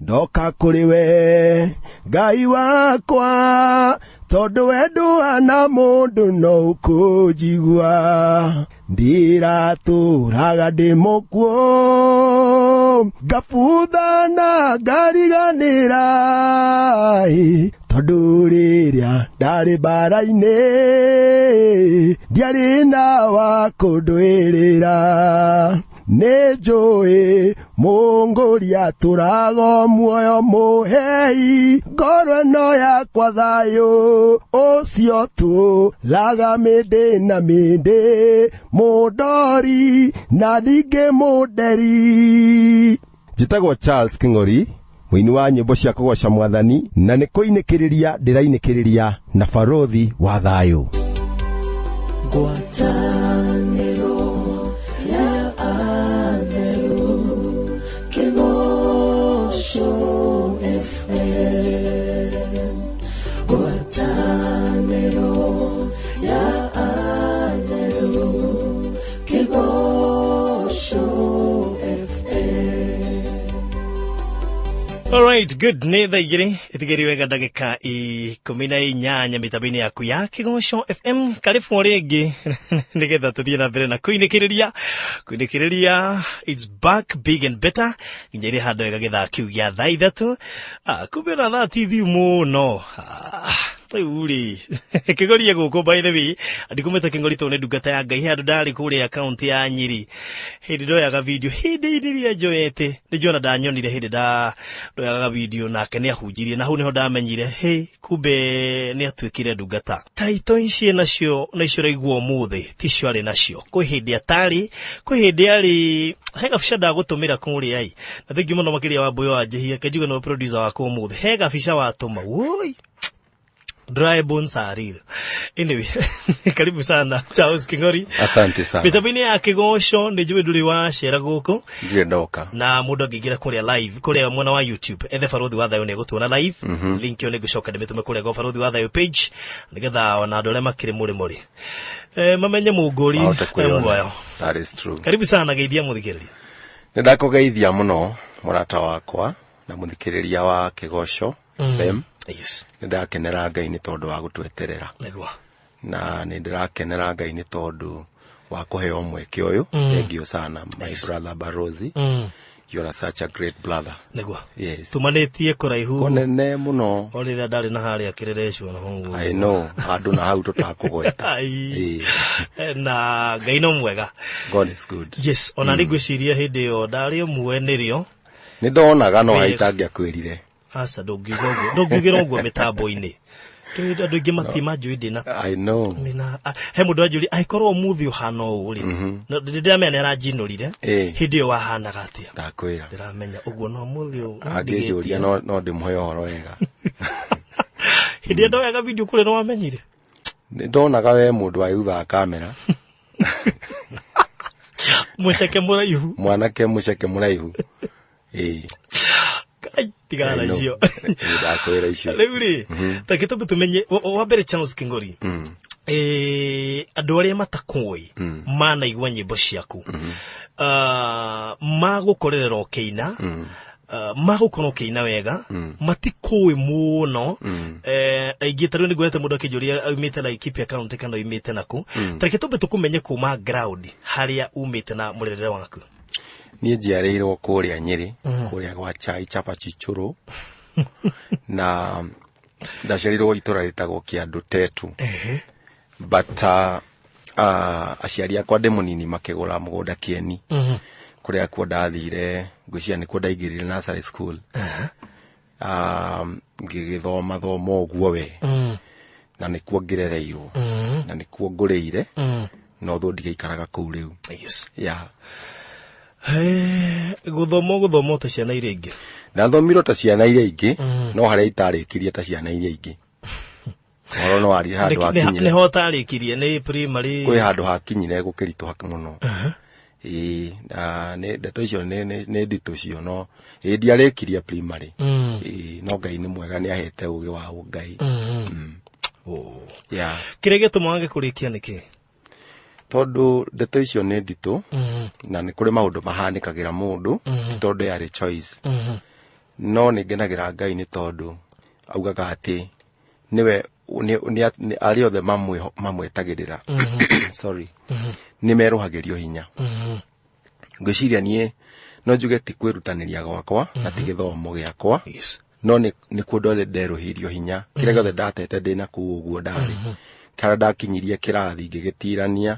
Ndoka kũrĩ we Ngai wakwa, tondũ we ndũhana mũndũ no ũkũnjigua. Ndiratũraga ndĩ mũkuũ, ngabutha na ngariganĩra, ĩ, tondũ rĩrĩa ndarĩ mbara-inĩ ndiarĩ na wa kũndũĩrĩra. Nĩ njũĩ mũngũri atũrago muoyo mũhei ngoro ĩno yakwa thayũ ũcio tũraga mĩndĩ na mĩndĩ mũndori na ningĩ mũnderi. Njĩtagwo Charles King'ori, mũini wa nyĩmbo cia kũgoca mwathani, na nĩ kũinĩkĩrĩria ndĩrainĩkĩrĩria na Barũthi wa Thayũ. Ngwatanĩro ya atheru Kĩgoco FM. Ngwatanĩro ya atheru Kĩgoco FM. Alright, good. Nĩ thaa 2 ĩtigĩri wega ndagĩka 18 mĩtambo-inĩ yaku ya Kĩgoco FM. Karibu o rĩngĩ nĩgetha tũthiĩ na mbere na kũinĩkĩrĩria kũinĩkĩrĩria. It's back big and better nginya ĩrĩ handũ wega gĩthaa kĩu gĩa thaa 3. Kumbe na thaa ti thiu mũno. Rĩu rĩ kĩgorie gũkũ, by the way, ndikumĩte kĩng'ori tondũ nĩ ndungata ya Ngai. He handũ ndarĩ kũrĩa kaunti ya Nyĩrĩ hĩndĩ ndoyaga video, hĩndĩ iria njoete nĩ njuona ndanyonire hĩndĩ ndoyaga video nake nĩ ahunjirie, na hau nĩho ndamenyire hĩ kumbe nĩ atuĩkire ndungata. Taito ici nacio na icio ũraigua ũmũthĩ ticio arĩ nacio, kwĩ hĩndĩ atarĩ, kwĩ hĩndĩ arĩ. He gabica ndagũtũmĩra kũrĩa ĩ, na thengiũ mũno makĩria wa Mbuyo wa Njĩhia kenjuge nĩwe producer wakwa ũmũthĩ. He gabica watũma, woi, dry bones are real. Anyway, karibu sana Charles King'ori. Asante sana. Mĩtambo-inĩ ya Kĩgoco. Nĩ njũĩ ndũrĩ wacera gũkũ. Ndirĩ ndoka. Na mũndũ angĩingĩra kũrĩa live kũrĩa mwena wa YouTube ethe Barũthi wa Thayũ nĩ egũtuona live. Link ĩyo nĩ ngũcoka ndĩmĩtũme kũrĩa gwa Barũthi wa Thayũ page nĩgetha ona andũ arĩa makĩrĩ mũrĩmo rĩ mamenye mũngũri Mahote e kwĩyona. muoyo. That is true. Karibu sana, geithia mũthikĩrĩria. Nĩ ndakũgeithia mũno mũrata wakwa na mũthikĩrĩria wa Kĩgoco FM. Nĩ ndakenera Ngai nĩ tondũ wa gũtweterera. Na nĩ ndĩrakenera Ngai nĩ tondũ wa kũheo mweke ũyũ. Thank you sana, my brother Barozi. You are such a great brother. Yes. Tumanĩtie kũraihu. Kũnene mũno. O rĩrĩa ndarĩ na harĩa kĩrĩrecwo na hau. I know, handũ na hau tũtakũgweta. Ai. Na Ngai no mwega. God is good. Yes, ona nĩ ngwĩciria hĩndĩ ĩyo ndarĩ ũmwe nĩrĩo. Nĩ ndonaga no haitangĩakwĩrire. Aca, ndũngiuga ũguo, ndũngiugĩra ũguo mĩtambo-inĩ. Andũ aingĩ matimanjũĩ ndĩ na I know. Nĩna he mũndũ anjũria angĩkorwo ũmũthĩ ũhana ũũ rĩ, no ndĩramenya nĩ aranjinũrire. Hĩndĩ ĩyo wahanaga atĩa? Ndakwĩra. Ndĩramenya ũguo no ũmũthĩ ũũ no Angĩnjũria ndigĩtie. no ndĩmũhe ũhoro wega. Hĩndĩ ĩrĩa ndoyaga video kũrĩa nĩ wamenyire? Nĩ ndonaga we mũndũ wa thutha wa kamera. Mũceke mũraihu. Mwanake mũceke mũraihu. Ĩĩ. Ngai, tigana na I know. icio. Ĩĩ, ndakwĩra icio. Rĩu rĩ, take tũmbe tũmenye wa mbere Charles King'ori, andũ arĩa matakũĩ manaigua nyĩmbo ciaku, magũkorerera ũkĩina, magũkorwo ũkĩina wega, matikũĩ mũno. Aingĩ ta rĩu nĩnguonete mũndũ akĩnjũria aumĩte Laikipia County kana oimĩte nakũ. Tareke tũmbe tũkũmenye kuma ground harĩa umĩte na mũrerere waku. Niĩ njiarĩirwo kũrĩa Nyĩrĩ, kũrĩa gwa Chai Chapati Chũrũ, na ndaciarĩirwo itũra rĩtagwo Kĩandũ Tetu. But aciari akwa ndĩ mũnini makĩgũra mũgũnda Kĩeni, kũrĩa kuo ndathire, ngwĩciria nĩkuo ndaingĩrire nursery school. Ngĩgĩthoma thoma ũguo we, na nĩkuo ngĩrereirwo na nĩkuo ngũrĩire, no thũ ndigĩikaraga kũu rĩu. Yeah. Gũthoma gũthoma ta ciana iria ingĩ. Ndathomire ta ciana iria ingĩ, no harĩa itarĩkirie ta ciana iria ingĩ, ũhoro no warĩ handũ hakinyire. Nĩho ũtarĩkirie nĩ primary? Kwĩ handũ hakinyire gũkĩritũha mũno. Ĩĩ, na ndeto icio nĩ nditũ cio, no ĩĩ ndiarĩkirie primary. Ĩĩ, no Ngai nĩ mwega, nĩ ahete ũgĩ wa Ngai. Yeah. Kĩrĩa gĩatũma wage kũrĩkia nĩkĩ? Tondũ ndeto icio nĩ nditũ na nĩ kũrĩ maũndũ mahanĩkagĩra mũndũ, ti tondũ yarĩ choice. No nĩ ngenagĩra Ngai nĩ tondũ augaga atĩ nĩwe arĩa othe mamwetagĩrĩra, sorry, nĩ merũhagĩrio hinya. Ngwĩciria niĩ no njuge ti kwĩrutanĩria gwakwa na ti gĩthomo gĩakwa, no nĩ kuo ndore nderũhirio hinya. Kĩrĩa gĩothe ndatete ndĩna kũu ũguo ndarĩ karĩa ndakinyirie kĩrathi ngĩgĩtirania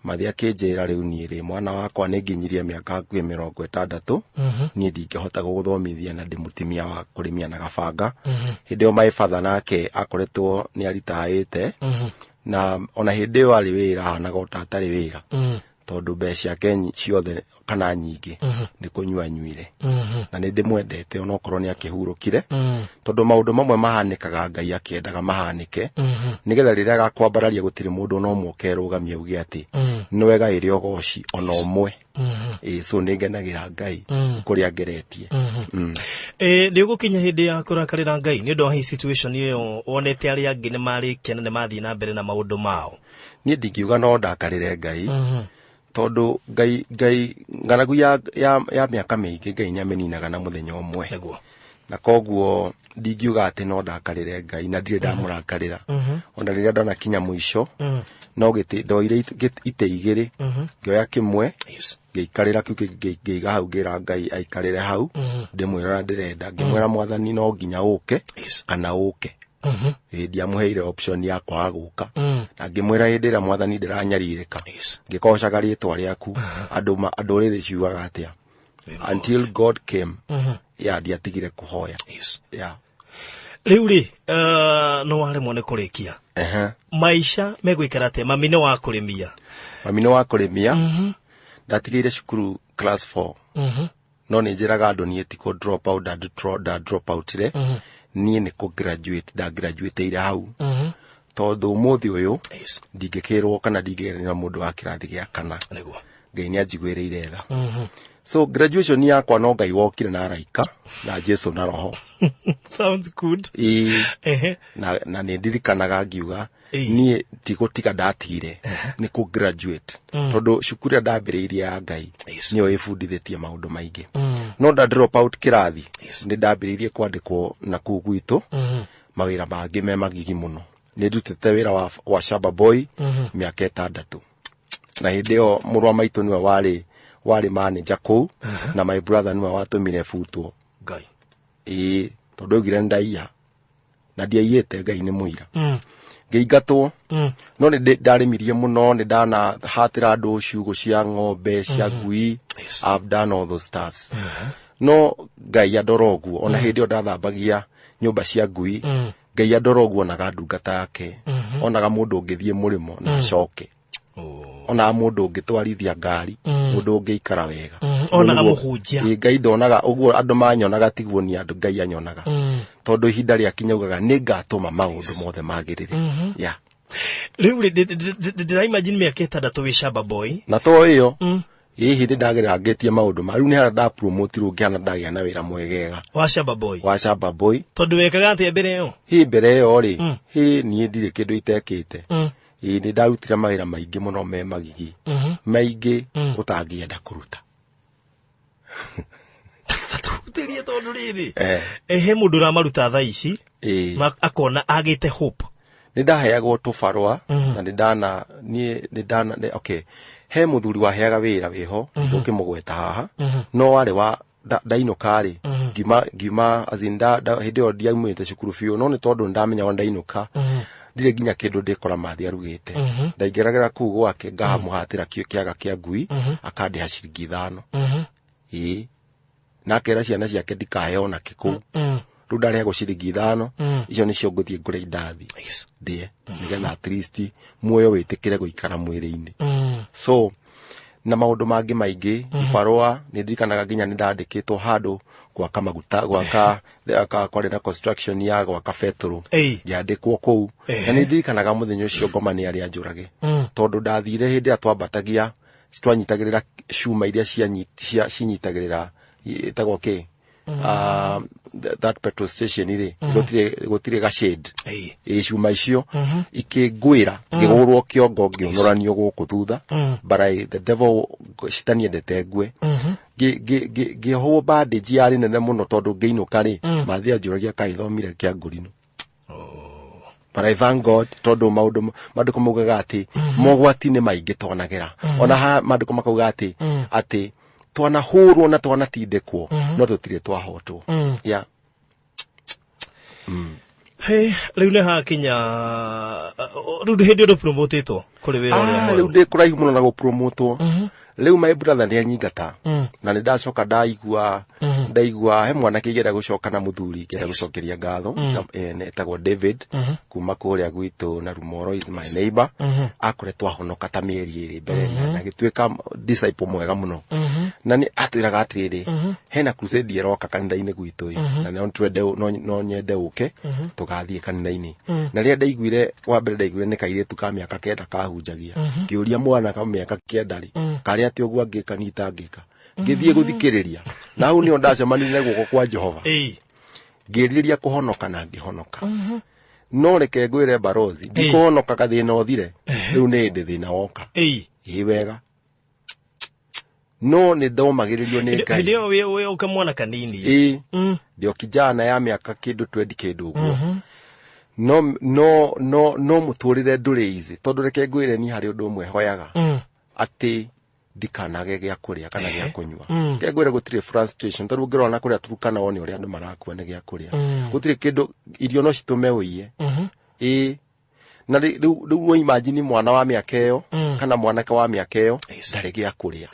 mathi akĩnjĩra, rĩu niĩ rĩ, mwana wakwa, nĩ nginyirie mĩaka hakuhĩ 60, niĩ ndingĩhota gũgũthomithia na ndĩ mũtumia wa kũrĩmia na gabanga. Hĩndĩ ĩyo my father nake akoretwo nĩ aritaĩte, na ona hĩndĩ ĩyo arĩ wĩra ahanaga o ta atarĩ wĩra, tondũ mbeca ciake ciothe kana nyingĩ nĩ kũnyua anyuire. Na nĩ ndĩmwendete onokorwo nĩ akĩhurũkire, tondũ maũndũ mamwe mahanĩkaga Ngai akĩendaga mahanĩke, nĩgetha rĩrĩa agakwambararia gũtirĩ mũndũ ona ũmwe ũkerũgamia uge atĩ nĩwe gaĩre ũgoci ona ũmwe. Ĩĩ, so nĩ ngenagĩra Ngai kũrĩa ngeretie. Nĩ ũgũkinya hĩndĩ ya kũrakarĩra Ngai nĩ ũndũ wa hihi situation ĩyo wonete arĩa angĩ nĩ marĩkia na nĩ mathiĩ na mbere na maũndũ mao? Niĩ ndingiuga no ndakarĩre Ngai, tondũ Ngai ng'aragu ya mĩaka mĩingĩ Ngai nĩ amĩninaga na mũthenya ũmwe. Na koguo ndingiuga atĩ no ndakarĩre Ngai, na ndirĩ ndamũrakarĩra ona rĩrĩa ndanakinya mũico. No gĩtĩ ndoire itĩ igĩrĩ, ngĩoya kĩmwe, ngĩikarĩra kĩu kĩngĩ, ngĩiga hau, ngĩra Ngai aikarĩre hau. Ndĩmwĩra ndĩrenda, ngĩmwĩra, Mwathani, no nginya ũke kana ũke. Ĩĩ, ndiamũheire option ya kwaga gũka. Na ngĩmwĩra hĩndĩ ĩrĩa, Mwathani, ndĩranyarirĩka ngĩkocaga rĩtwa rĩaku, andũ ndũrĩrĩ ciugaga atĩa? Until God came, ya ndiatigire kũhoya. Yeah. Rĩu rĩ, no waremwo nĩ kũrĩkia, maica megũikara atĩa? Mami nĩ wa kũrĩmia? Mami nĩ wa kũrĩmia. Ndatigĩire cukuru class 4, no nĩ njĩraga andũ niĩ ti kũ drop out nda drop outire, niĩ nĩ kũ graduate nda graduateire hau, tondũ ũmũthĩ ũyũ ndingĩkĩrwo kana ndingĩgeranio na mũndũ wa kĩrathi gĩa kana. Ngai nĩ anjiguĩrĩire tha. So graduation yakwa no Ngai wokire na araika na Jesu na roho. Sounds good. Ĩĩ. Na nĩ ndirikanaga ngiuga, niĩ ti gũtiga ndatigire, nĩ kũ graduate, tondũ cukuru ĩrĩa ndambĩrĩirie ya Ngai nĩyo ĩbundithĩtie maũndũ maingĩ. No nda drop out kĩrathi, nĩ ndambĩrĩirie kwandĩkwo na kũu gwitũ mawĩra mangĩ me magigi mũno. Nĩ ndutĩte wĩra wa shamba boy mĩaka 6, na hĩndĩ ĩyo mũrũ wa maitũ nĩwe warĩ manager kũu, na my brother nĩwe watũmire butwo. Ngai. Ĩĩ, tondũ augire ndaiya na ndiaiyĩte, Ngai nĩ mũira. Ngĩingatwo. No nĩ ndarĩmirie mũno, nĩ ndanahatĩra andũ ciugũ cia ng'ombe, cia ngui. I've done all those stuffs, no Ngai andora ũguo. Ona hĩndĩ ĩyo ndathambagia nyũmba cia ngui, Ngai andora ũguo, onaga ndungata yake, onaga mũndũ ũngĩthiĩ mũrĩmo na acoke, onaga mũndũ ũngĩtwarithia ngari, mũndũ ũngĩikara wega. Onaga mũhunjia. Ĩĩ, Ngai ndonaga ũguo andũ manyonaga, tiguo ni andũ Ngai anyonaga, tondũ ihinda rĩakinya ugaga nĩ ngatũma maũndũ mothe magĩrĩre, yeah. Rĩu rĩ, ndĩra imagine mĩaka 6 wĩ shamba boy. Na to ĩyo, ĩĩ, hĩndĩ ndagerangĩtie maũndũ ma rĩu nĩ harĩa ndapromotirwo, ngĩhana ndagĩa na wĩra mwegega. Wa shamba boy. Wa shamba boy. Tondũ wekaga atĩa mbere ĩyo? Hĩ, mbere ĩyo rĩ, hĩ, niĩ ndirĩ kĩndũ itekĩte. Ĩĩ, nĩ ndarutire mawĩra maingĩ mũno me magigi, maingĩ ũtangĩenda kũruta. Tũhutĩrie, tondũ rĩrĩ, he mũndũ ũramaruta thaa ici, akona agĩte hope. Nĩ ndaheagwo tũbarũa na nĩ ndana niĩ nĩ ndana okay, he mũthuri waheaga wĩra wĩho, ndũkĩmũgweta haha, no warĩ wa ndainũka rĩ, ngiuma as in hĩndĩ ĩyo ndiaumĩte cukuru biũ, no nĩ tondũ nĩndamenya ona ndainũka ndirĩ nginya kĩndũ ndĩkora mathi arugĩte, ndaingĩragĩra kũu gwake ngahamũhatĩra kĩaga kĩa ngui, akandĩha ciringi 5. Ĩĩ, na akera ciana ciake ndikaheo ona kĩ kũu. Rĩu ndarĩhagwo ciringi 5, icio nĩcio ngũthiĩ ngũre indathi ndĩe, nĩgetha at least muoyo wĩtĩkĩre gũikara mwĩrĩ-inĩ. So na maũndũ mangĩ maingĩ, ibarũa nĩ ndirikanaga nginya nĩ ndandĩkĩtwo handũ gwaka maguta, gwaka kwarĩ na construction ya gwaka betũrũ. Ngĩandĩkwo kũu, na nĩ ndirikanaga mũthenya ũcio ngoma nĩ arĩa njũrage, tondũ ndathire hĩndĩ ĩrĩa twambatagia, twanyitagĩrĩra cuma iria cinyitagĩrĩra, ĩtagwo kĩ, that petrol station rĩ, gũtirĩ ga shade. Ĩ, cuma icio ikĩngwĩra, ngĩgũrwo kĩongo, ngĩũnũranio gũkũ thutha. But I, the devil, citaniendete ngue. Ngĩohwo bandage yarĩ nene mũno tondũ ngĩinũka rĩ, mathi anjũragia kaĩ thomire kĩa ngũrinũ. But I thank God tondũ maũndũ maandĩko maugaga atĩ mogwati nĩ maingĩ tonagera. Ona ha maandĩko makauga atĩ twanahũrwo na twanatindĩkwo, no tũtirĩ twahotwo. Yeah. Hey, rĩu nĩ hakinya rĩu hĩndĩ ĩyo ndũpromotĩtwo kũrĩ wĩra ũrĩa Ah, rĩu mwerũ. ndĩ kũraihu mũno na gũpromotwo. Rĩu my brother nĩ anyingata na nĩ ndacoka ndaigua he mwanake ingĩenda gũcoka na mũthuri ingĩenda gũcokeria ngatho. Nĩ etagwo David kuma kũrĩa gwitũ na Rumoro, is my neighbor. Akoretwo ahonoka ta mĩeri 2 mbere na agĩtuĩka disciple mwega mũno, na nĩ atwĩraga atĩrĩrĩ, hena crusade ĩroka kanitha-inĩ gwitũ ĩ, na no twende no nyende ũke tũgathiĩ kanitha-inĩ. Na rĩrĩa ndaiguire, wa mbere ndaiguire nĩ kairĩtu ka mĩaka 9 kahunjagia, ngĩũria mwana ka mĩaka 9 rĩ, karĩ atĩ ũguo angĩka nita angĩka, ngĩthiĩ gũthikĩrĩria, na hau nĩho ndacemanirie na guoko kwa Jehova. Ngĩrirĩria kũhonoka na ngĩhonoka. No reke ngwĩre barozi, ndikũhonoka gathĩna ũthire, rĩu nĩ hĩndĩ thĩna woka. Ĩ wega, no nĩ ndomagĩrĩrio nĩ Hĩndĩ Ngai. ĩyo wĩ kamwana kanini? Ĩ, ndĩ o kijana ya mĩaka kĩndũ 20 kĩndũ ũguo. No mũtũrĩre ndũrĩ easy, tondũ reke ngwĩre, niĩ harĩ ũndũ ũmwe hoyaga, atĩ ndikanage gĩa kũrĩa kana gĩa kũnyua. Reke ngwĩre, gũtirĩ frustration tondũ ũngĩrora na kũrĩa Turkana wone ũrĩa andũ marakua nĩ gĩa kũrĩa, gũtirĩ kĩndũ, irio no citũme ũiye. Ĩ, na rĩu rĩu imagine mwana wa mĩaka ĩyo kana mwanake wa mĩaka ĩyo ndarĩ gĩa kũrĩa.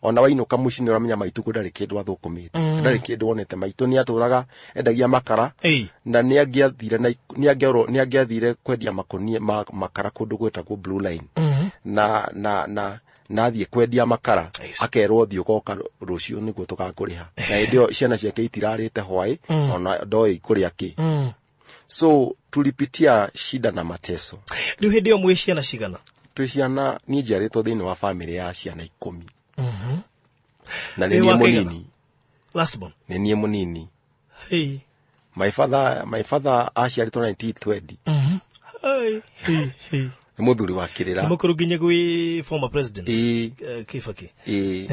Ona wainũka mũciĩ nĩ ũramenya maitũ ndarĩ kĩndũ athũkũmĩte, ndarĩ kĩndũ onete. Maitũ nĩ atũraga endagia makara na nĩ angĩathire kwendia makũnia ma makara kũndũ gwĩtagwo Blue Line, na athiĩ kwendia makara akerwo, "Thiĩ ũgoka rũciũ nĩguo tũgakũrĩha." Na hĩndĩ ĩyo ciana ciake itirarĩte hwaĩ, ona ndoĩ kũrĩa kĩ. So tulipitia shida na mateso. Rĩu hĩndĩ ĩyo mwĩ ciana cigana? Twĩ ciana, niĩ njiarĩtwo thĩinĩ wa famĩlĩ ya ciana 10 na nĩ Wĩ niĩ wa kĩigana? mũnini. Last born? Nĩ niĩ mũnini. Hey. My father aciarĩtwo 1920. Hey, hey, hey. Nĩ mũthuri wa kĩrĩra. Nĩ mũkũrũ nginya gwĩ former president Ĩĩ. Kibaki. Ĩĩ,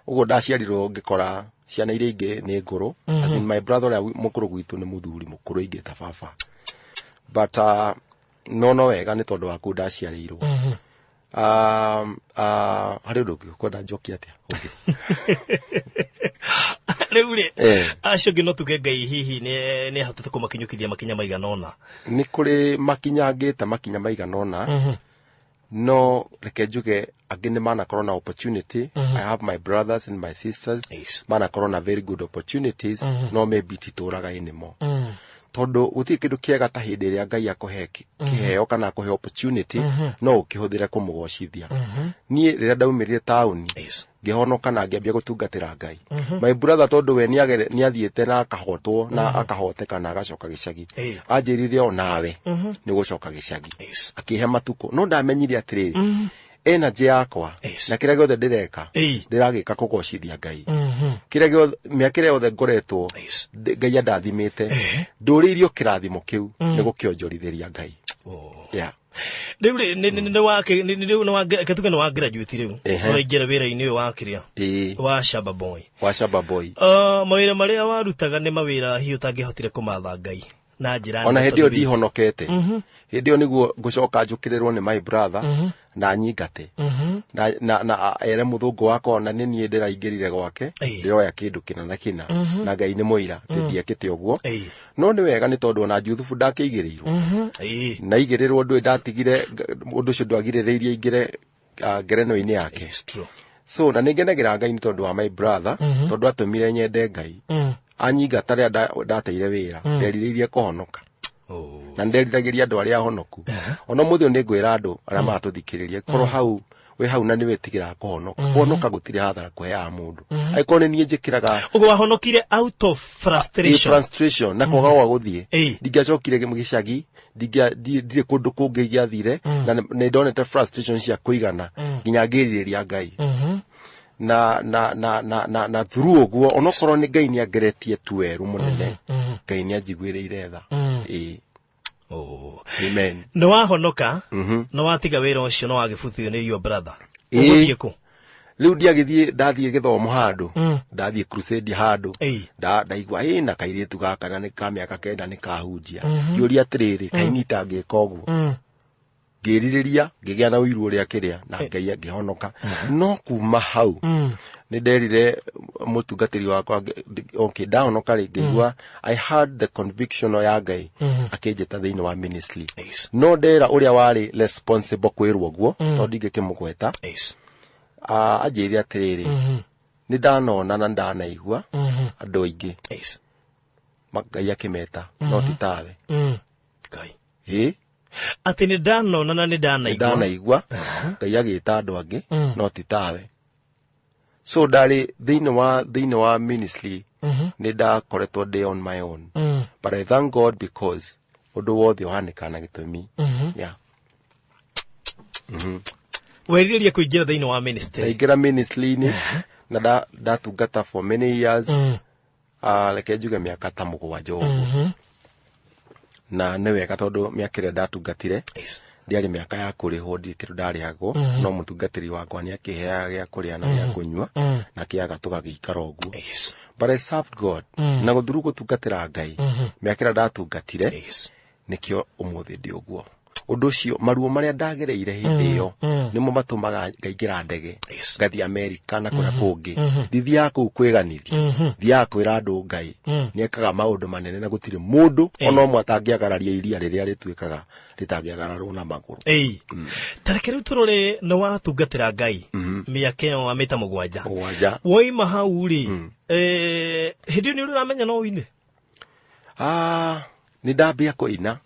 ũguo ndaciarirwo ngĩkora ciana iria ingĩ nĩ ngũrũ. As in my brother ũrĩa mũkũrũ gwitũ nĩ mũthuri mũkũrũ ingĩ ta baba, but no wega nĩ tondũ wa kũu ndaciarĩirwo. Harĩ ũndũ ũngĩ ũkwenda njokie atĩa ũngĩ? Rĩu rĩ, acio angĩ no tuge Ngai hihi nĩ ahotete kũmakinyũkithia makinya maigana ũna? Nĩ kũrĩ makinya ngĩte, makinya maigana ũna, no reke njuge angĩ nĩ manakorwo na opportunity. I have my brothers and my sisters manakorwo na very good opportunities, no maybe titũraga anymore, tondũ gũtirĩ kĩndũ kĩega ta hĩndĩ ĩrĩa Ngai akũhe kĩheo kana akũhe opportunity no ũkĩhũthĩre kũmũgocithia. Niĩ rĩrĩa ndaumĩrire taũni, ngĩhonoka na ngĩambia gũtungatĩra Ngai, my brother, tondũ we nĩ athiĩte na akahotwo na akahoteka na agacoka gĩcagi, anjĩrire o nawe nĩ gũcoka gĩcagi. Akĩhe matukũ, no ndamenyire atĩrĩrĩ, energy yakwa na kĩrĩa gĩothe ndĩreka, ndĩragĩka kũgocithia Ngai. Kĩrĩa gĩothe, mĩaka ĩrĩa yothe ngoretwo Ngai andathimĩte, ndũrĩirio kĩrathimo kĩu nĩ gũkĩonjorithĩria Ngai. Yeah. Rĩu rĩ, nĩ wa rĩu nĩ wa reke tuge nĩ wa graduate rĩu, ũraingĩra wĩra-inĩ ũyũ wa kĩrĩa, wa Shamba Boy. Wa Shamba Boy. Mawĩra marĩa warutaga nĩ mawĩra hihi ũtangĩhotire kũmatha Ngai na njĩra Ona nene hĩndĩ ĩyo tondũ ndihonokete. Hĩndĩ ĩyo nĩguo ngũcoka njũkĩrĩrwo nĩ my brother na nyingate na ere mũthũngũ wakwa ona nĩ niĩ ndĩraingĩrire gwake, ndĩroya kĩndũ kĩna na kĩna, na Ngai nĩ mũira atĩ ndiekĩte ũguo. No nĩ wega nĩ tondũ ona Juthubu ndakĩigĩrĩirwo na igĩrĩrwo ndũĩ ndatigire ũndũ ũcio ndwagirĩrĩirie ingĩre ngerenwa-inĩ yake. It's true. So na nĩ ngenagĩra Ngai nĩ tondũ wa my brother, tondũ atũmire nyende Ngai. Anyingata rĩrĩa ndateire wĩra, nderirĩirie kũhonoka na nderiragĩria andũ arĩa ahonoku. Ona ũmũthĩ ũyũ nĩ ngwĩra andũ arĩa maratũthikĩrĩria, korwo hau wĩ hau na nĩ wĩtigĩraga kũhonoka, kũhonoka gũtirĩ hathara kũheaga mũndũ. Angĩkorwo nĩ niĩ njĩkĩraga Ũguo wahonokire out of frustration? Frustration na kwaga gwa gũthiĩ. Ndingĩacokire gĩcagi, ndirĩ kũndũ kũngĩ ingĩathire, na nĩ ndonete frustration cia kũigana nginya ngĩrirĩria Ngai na through ũguo, onokorwo nĩ Ngai nĩ angeretie tu werũ mũnene, Ngai nĩ anjiguĩrĩire tha. Ĩĩ. Amen. Nĩ wahonoka, nĩ watiga wĩra ũcio, nĩ wagĩbutithio nĩ your brother. Ĩĩ. Ũgũthiĩ kũ? Rĩu ndiagĩthiĩ, ndathiĩ gĩthomo handũ, ndathiĩ crusade handũ, ndaigua ĩ na kairĩtu gaka na nĩ ka mĩaka 9 nĩ kahunjia. Ngĩũria atĩrĩrĩ, kaini itangĩka ũguo? Ngĩrirĩria, ngĩgĩa na ũiru ũrĩa kĩrĩa na Ngai angĩhonoka. No kuma hau nĩ nderire mũtungatĩri wakwa, okay, ndahonoka rĩ, ngĩigua I had the conviction ya Ngai akĩnjĩta thĩinĩ wa ministry. No ndera ũrĩa warĩ responsible kwĩrwo ũguo, no ndingĩkĩmũgweta. Anjĩrire atĩrĩrĩ, nĩ ndanona na ndanaigua andũ aingĩ Ngai akĩmeta, no ti tawe. Ngai. Ĩ. Atĩ nĩ ndanona na nĩ ndanaigua. Ndanaigua Ngai agĩta andũ angĩ, no ti tawe. So ndarĩ thĩinĩ wa ministry, nĩ ndakoretwo ndĩ on my own, but I thank God because ũndũ wothe ũhanĩkaga na gĩtũmi, yeah. Werirĩria kũingĩra thĩinĩ wa ministry. Ndaingĩra ministry-inĩ na ndatungata for many years. Reke njuge mĩaka ta 7 ũguo, na nĩ wega tondũ mĩaka ĩrĩa ndatungatire ndiarĩ mĩaka ya kũrĩhwo, ndirĩ kĩndũ ndarĩhagwo, no mũtungatĩri wakwa nĩ akĩheaga gĩa kũrĩa na gĩa kũnyua na kĩaga tũgagĩikara ũguo. But I served God na gũthuru gũtungatĩra Ngai mĩaka ĩrĩa ndatungatire. Nĩkĩo ũmũthĩ ndĩ ũguo. Ũndũ ũcio, maruo marĩa ndagereire hĩndĩ ĩyo nĩmo matũmaga ngaingĩra ndege, ngathiĩ Amerika na kũrĩa kũngĩ. Ndithiaga kũu kwĩganithia, thiaga kwĩra andũ Ngai nĩ ekaga maũndũ manene na gũtirĩ mũndũ ona ũmwe atangĩagararia iria rĩrĩa rĩtuĩkaga rĩtangĩagararwo na magũrũ. Ĩi, tareke rĩu tũrore, nĩ watungatĩra Ngai mĩaka ĩyo wa mĩta 7. 7. Woima hau rĩ, hĩndĩ ĩyo nĩ ũrĩ ũramenya no ũine? Ah, nĩ ndambia kũina,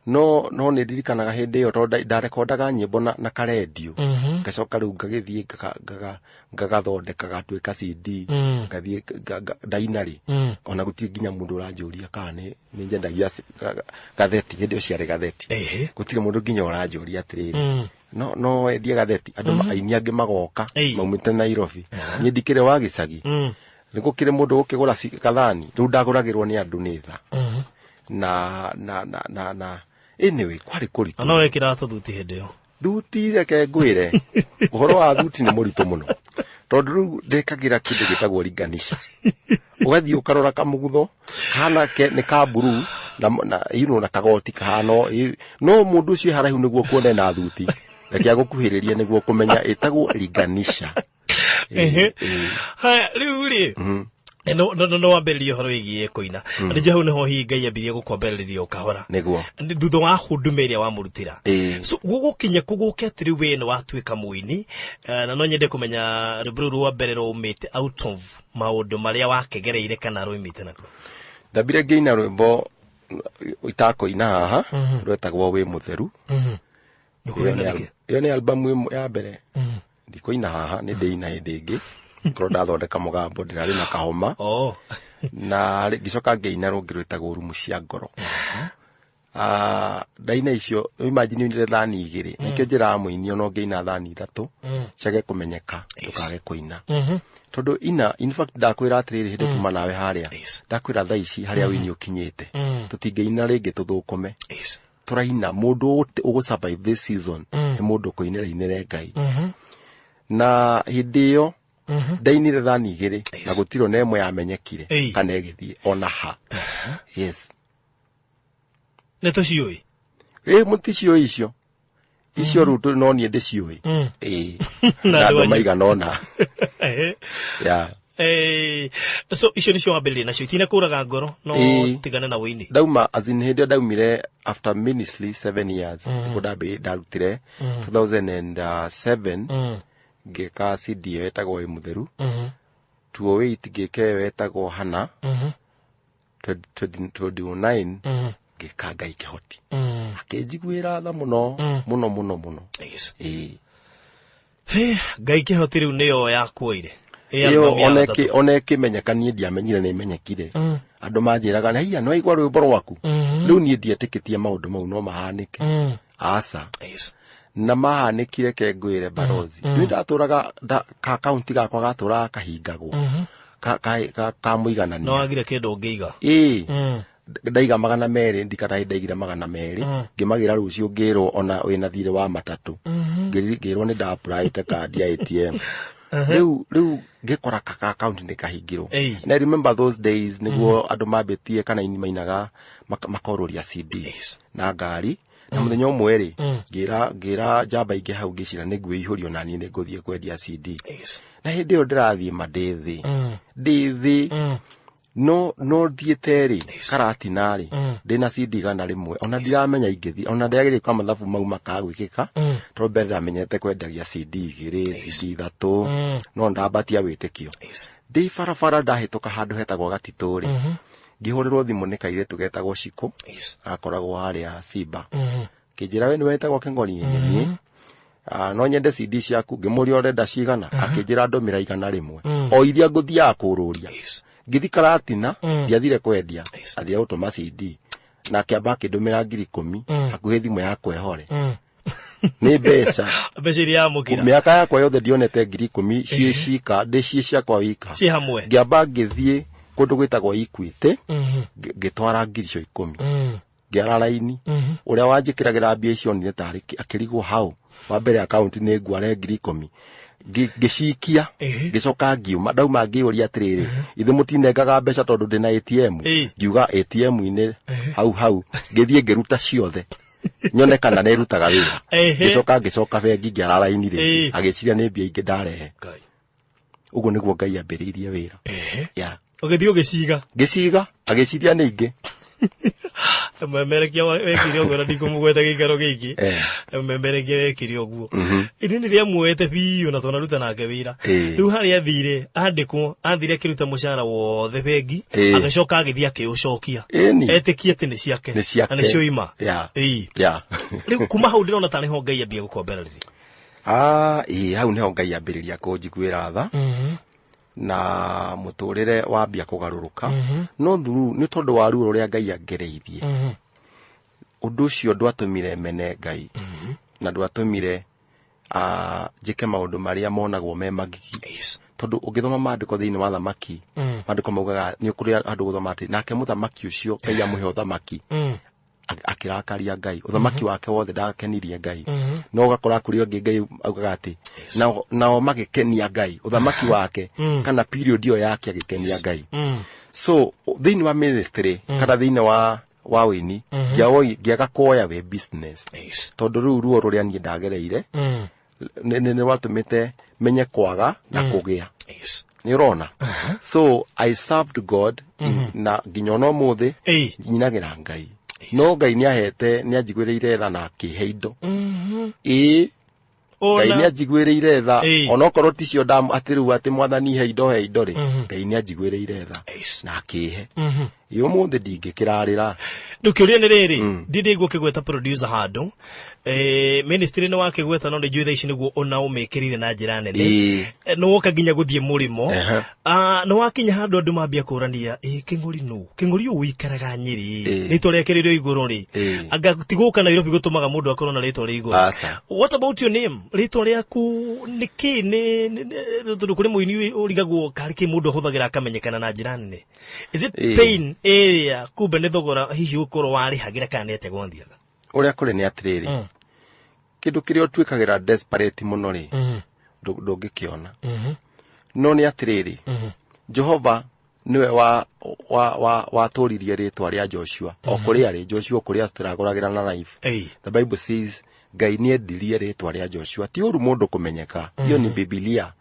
no nĩ ndirikanaga hĩndĩ ĩyo tondũ ndarekondaga nyĩmbo na karendio, ngacoka rĩu ngagĩthiĩ ngagathondeka gatuĩka CD, ngathiĩ ndaina rĩ, ona gũtirĩ nginya mũndũ ũranjũria kana nĩ nyendagia gatheti. Hĩndĩ ĩyo ciarĩ gatheti. Gũtirĩ mũndũ nginya ũranjũria atĩrĩrĩ, no wendie gatheti? Andũ aini angĩ magoka maumĩte Nairobi, niĩ ndikĩrĩ wa gĩcagi, nĩ gũkĩrĩ mũndũ gũkĩgũra gathani. Rĩu ndagũragĩrwo nĩ andũ nĩ tha na anyway kwarĩ kũritũ. Na no wekĩraga tũthuti hĩndĩ ĩyo? Thuti, reke ngwĩre, ũhoro wa thuti nĩ mũritũ mũno tondũ rĩu ndĩkagĩra kĩndũ gĩtagwo ringanisha, ũgathiĩ ũkarora kamũgutho kahana ke nĩ ka mburu na, you know, na kagoti kahana no mũndũ ũcio e haraihu nĩguo kuone na thuti, reke agũkuhĩrĩrie nĩguo kũmenya ĩtagwo ringanisha. Haya, rĩu rĩ, no wambĩrĩrie ũhoro wĩgiĩ kũina nĩnjũ hau nĩho hihi Ngai ambirie gũkwambĩrĩria o kahora? Nĩguo. Thutha wa huduma ĩrĩa wamũrutĩra. So gũgũkinya kũgũke atĩ rĩu we nĩ watuĩka mũini, na no nyende kũmenya rwĩmbo rũu rwa mbere rwaumĩte out of maũndũ marĩa wakegereire kana rwaumĩte nako? Ndambire ngĩina rwĩmbo itakũina haha rwetagwo Wĩ Mũtheru. Nĩkũina nĩkĩ? Ĩyo nĩ albamu ĩmwe ya mbere. Ndikũina haha, nĩ ndĩina hĩndĩ ĩngĩ korwo ndathondeka mũgambo, ndĩrarĩ na kahoma. Na ngĩcoka ngĩina rũngĩ rwĩtagwo Rumu cia Ngoro. Ndaina icio, imagine ũinire thani 2. Nĩkĩo njĩraga mũini ona ũngĩina thani 3 ciage kũmenyeka, ndũkage kũina, tondũ ina, in fact ndakwĩra atĩrĩrĩ, hĩndĩ tuma nawe harĩa, ndakwĩra thaa ici harĩa ũini ũkinyĩte, tũtingĩina rĩngĩ tũthũkũme. Tũraina mũndũ ũgũ survive this season nĩ mũndũ ũkũinĩra inĩre Ngai. Na hĩndĩ ĩyo ndainire thani 2 na gũtirĩ ona ĩmwe yamenyekire kana ĩgĩthiĩ ona ha, yes. Nĩ tũciũĩ. Ĩ, mũticiũĩ icio rĩu no niĩ ndĩciũĩ, ĩĩ. Na na andũ andũ anyu. maigana ũna, yeah. So icio nĩcio wambĩrĩria nacio itina kũraga ngoro no tigane na ũini? Ndauma, as in hĩndĩ ĩyo ndaumire after ministry 7 years, nĩguo ndarutire 2007 ngĩka CD ĩyo ĩtagwo Wĩ Mũtheru, 2008 ngĩka ĩyo ĩtagwo Hana, 2009 ngĩka Ngai Kĩhoti akĩnjiguĩra tha mũno mũno mũno mũno. Ĩĩ. Hey, Ngai Kĩhoti rĩu nĩyo yakuoire? Ĩ Ĩyo album ya ona gatatũ. Ona ĩkĩmenyeka, niĩ ndiamenyire nĩ ĩmenyekire. Andũ manjĩraga, haiya, nĩ waigua rwĩmbo rwaku rĩu? Niĩ ndietĩkĩtie maũndũ mau no mahanĩke, aca. Na mahanĩkire. Ke ngwĩre barozi, niĩ ndatũraga ka kaunti gakwa gatũraga kahingagwo ka mũiganania. No wagire kĩndũ ũngĩiga? Ĩĩ. Ndaiga 200, ndikana ndaigire 200, ngĩmagĩra rũciũ ngĩrwo ona wĩna thirĩ wa matatũ. Ngĩrwo nĩ ndapuraĩte kandi ya ATM. Rĩu ngĩkora kaka account nĩ kahingirwo. Ĩĩ. And I remember those days nĩguo andũ mambĩtie kana ini mainaga makorũria CD na ngari. Na mũthenya ũmwe rĩ, ngĩra njamba ingĩ hau, ngĩcira nĩ ngwĩihũrio na niĩ nĩ ngũthiĩ kwendia CD. Na hĩndĩ ĩyo ndĩrathiĩ ma ndĩ thĩ, ndĩ thĩ, no thiĩte rĩ Karatina rĩ, ndĩna CD 100, ona ndiramenya ingĩthiĩ, ona ndĩagĩrĩire kwa mathabu mau makagwĩkĩka, tondũ mbere ndamenyete kwendagia CD 2, CD 3, no ndambatia wĩtĩkio. Ndĩ barabara ndahĩtũka handũ hetagwo Gatitũ rĩ, ngĩhũrĩrwo thimũ nĩ kairĩtu getagwo Shiko, akoragwo harĩa Simba, kĩnjĩra, "We nĩ wetagwo Kĩng'ori?" "Niĩ." "No nyende CD ciaku." Ngĩmũria, "Ũrenda cigana?" Akĩnjĩra, "Ndũmĩra 100, o iria ngũthiaga kũrũria." Ngĩthi Karatina, ndiathire kwendia, athire gũtũma CD, na akĩamba akĩndũmĩra 10,000 hakuhĩ thimũ yakwa ĩhore nĩ mbeca. Mbeca iria yamũkĩra. Mĩaka yakwa yothe ndionete 10,000 ciĩ cika, ndĩ ciĩ ciakwa wika. Ciĩ hamwe. Ngĩamba ngĩthiĩ kũndũ gwĩtagwo Equity, ngĩtwara 10,000, ngĩara raini. Ũrĩa wanjĩkĩragĩra mbia icio onire tarĩ akĩrigwo hau wa mbere akaunti nĩ ngware 10,000. Ngĩcikia, ngĩcoka ngiuma. Ndauma ngĩũria atĩrĩrĩ, ithe mũtinengaga mbeca tondũ ndĩna ATM? Ngiuga ATM-inĩ hau hau, ngĩthiĩ ngĩruta ciothe nyone kana nĩ ĩrutaga wĩra. Ngĩcoka bengi, ngĩara raini rĩngĩ. Agĩciria nĩ mbia ingĩ ndarehe. Ngai. Ũguo nĩguo Ngai ambĩrĩirie wĩra. Yeah. Ũgĩthiĩ ũgĩciga. Ngĩciga, agĩciria nĩ ingĩ. Memerekia wekire ũguo, na ndikũmũgweta gĩikaro gĩkĩ. Memerekia wekire ũguo, ini nĩ rĩamuoete biũ na twanaruta nake wĩra. Rĩu harĩa athire andĩkwo, athire akĩruta mũcara wothe bengi, agĩcoka agĩthiĩ akĩũcokia. Etĩkie atĩ nĩ ciake. Nĩ ciake. Na nĩcio ima. Rĩu kuma hau ndĩrona tarĩ ho Ngai ambia gũkombererĩria. Ah, ĩĩ, hau nĩho Ngai ambĩrĩria kũnjiguĩra tha na mũtũrĩre wambia kũgarũrũka, no thuru nĩ tondũ wa ruo rũrĩa Ngai angereirie, ũndũ ũcio ndwatũmire mene Ngai na ndwatũmire njĩke maũndũ marĩa monagwo me magigi, tondũ ũngĩthoma maandĩko thĩinĩ wa Thamaki, maandĩko maugaga nĩ kũrĩ andũ gũthoma atĩ nake mũthamaki ũcio Ngai amũhe ũthamaki, akĩrakaria Ngai, ũthamaki wake wothe ndakenirie Ngai. No ũgakora kũrĩ angĩ Ngai augaga atĩ nao magĩkenia Ngai, ũthamaki wake kana period ĩyo yake agĩkenia Ngai. So thĩinĩ wa ministry kana thĩinĩ wa wĩini, ngĩaga kuoya wĩ business, tondũ rĩu ruo rũrĩa niĩ ndagereire nĩ rwatũmĩte menye kwaga na kũgĩa. Nĩ ũrona, so I served God na nginya ona ũmũthĩ nyinagĩra Ngai, no Ngai nĩ ahete, nĩ anjiguĩrĩire tha na akĩhe indo. Ĩĩ, Ngai nĩ anjiguĩrĩire tha. Onokorwo ticio ndam atĩ rĩu atĩ Mwathani he indo, he indo rĩ, Ngai nĩ anjiguĩrĩire tha na akĩhe. Ĩ, ũmũthĩ ndingĩkĩrarĩra. Rĩu kĩũria nĩ rĩrĩ, ndindĩ ũkĩgweta producer handũ, ministry nĩ wakĩgweta, no nĩ njũĩ thaa ici nĩguo ona ũmĩkĩrĩire na njĩra nene. Nĩ woka nginya gũthiĩ mũrĩmo. Nĩ wakinya handũ andũ mambia kũrania, ĩ Kĩng'ori nũ Kĩng'ori ũyũ ũikaraga Nyĩrĩ? Rĩtwa rĩake rĩrĩ igũrũ rĩ, anga ti gũka Nairobi gũtũmaga mũndũ akorwo na rĩtwa rĩa igũrũ? Aca. What about your name? Rĩtwa rĩaku nĩ kĩ? Nĩ tondũ kũrĩ mũini ũrigagwo karĩ kĩ mũndũ ahũthagĩra akamenyekana na njĩra nene. Is it pain ĩrĩa kumbe nĩ thogora hihi ũkorwo warĩhagĩra kana nĩ atĩa gwathiaga? Ũrĩa kũrĩ nĩ atĩrĩrĩ, kĩndũ kĩrĩa ũtuĩkagĩra desperate mũno rĩ, ndũngĩkĩona. No nĩ atĩrĩrĩ, Jehova nĩwe wa wa wa watũririe rĩtwa rĩa Joshua o kũrĩa rĩ Joshua kũrĩa tũragũragĩra na knife. The Bible says Ngai nĩ endirie rĩtwa rĩa Joshua. Ti ũru mũndũ kũmenyeka, hiyo ni Bibilia.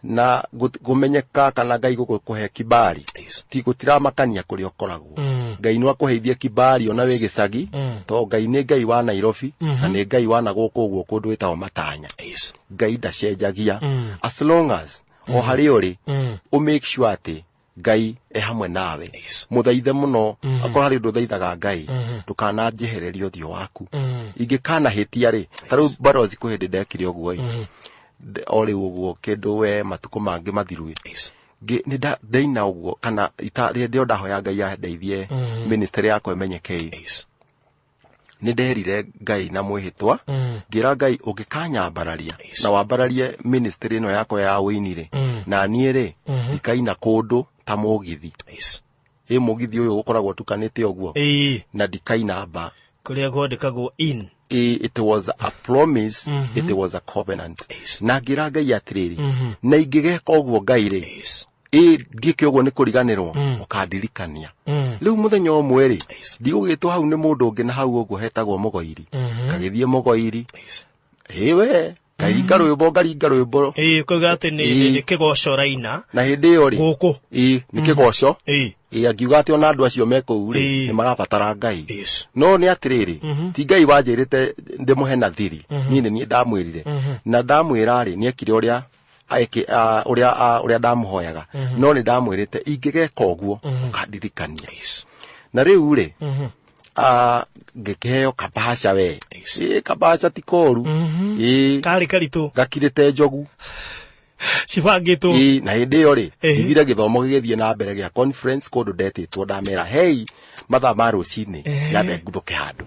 Na kũmenyeka kana Ngai gũkũhe kibali ti gũtiramakania kũrĩa ũkoragwo. Ngai no akũheithie kibali ona wĩ gĩcagi, tondũ Ngai nĩ Ngai wa Nairobi na nĩ Ngai wa na gũkũ ũguo kũndũ wĩtagwo Matanya. Ngai ndacenjagia, as long as o harĩa ũrĩ ũ make sure atĩ Ngai e hamwe nawe. Mũthaithe mũno, akorwo harĩ ũndũ ũthaithaga Ngai, ndũkananjehererie ũthiũ waku ingĩkanahĩtia rĩ. Ta rĩu barozi kwĩ hĩndĩ ndekire ũguo ĩ, o rĩu ũguo kĩndũ we matukũ mangĩ mathiru ĩ, nĩ ndaina ũguo kana rĩrĩa ndĩo ndahoya Ngai andeithie ministry yakwa ĩmenyeke ĩ, nĩ nderire Ngai na mwĩhĩtwa, ngĩra Ngai, "Ũngĩkanyambararia na wambararie ministry ĩno yakwa ya ũini rĩ, na niĩ rĩ ndikaina kũndũ ta mũgithi ĩ, mũgithi ũyũ ũkoragwo ũtukanĩte ũguo, na ndikaina mba Kũrĩa kwandĩkagwo in. It was a promise, it was a covenant. Yes. Na ngĩra Ngai atĩrĩrĩ, na ingĩgeka ũguo Ngai rĩ, Yes. ĩ ngĩke ũguo nĩ kũriganĩrwo ũkandirikania. Rĩu mũthenya ũmwe rĩ, Yes. ndigũgĩtwo hau nĩ mũndũ ũngĩ na hau ũguo hetagwo Mũgoiri. Ngagĩthiĩ Mũgoiri, Yes. ĩwe ngaringa rwĩmbo, ngaringa rwĩmbo. Ĩĩ, ũkauga atĩ nĩ kĩgoco raina Na hĩndĩ ĩyo rĩ, gũkũ. Ĩ nĩ kĩgoco. Ĩĩ. Ĩ angiuga atĩ ona andũ acio me kũu rĩ, Ĩĩ. nĩ marabatara Ngai. Yes. No nĩ atĩrĩrĩ, ti Ngai wanjĩrĩte ndĩmũhe na thiri, niĩ nĩ niĩ ndamwĩrire, na ndamwĩra rĩ, nĩekire ũrĩa ũrĩa ndamũhoyaga, no nĩ ndamwĩrĩte ingĩgeka ũguo ũkandirikania. Yes. Na rĩu rĩ, ngĩkĩheo kabaca we. Yes. Ĩ kabaca ti koru. Ĩ Karĩ karitũ. Gakirĩte njogu. Cibangĩtwo. Ĩ na hĩndĩ ĩyo rĩ, Ehe. ndigire gĩthomo gĩgĩthiĩ na mbere gĩa conference kũndũ ndetĩtwo, ndamera hei, mathaa ma rũcinĩ nyambe nguthũke handũ.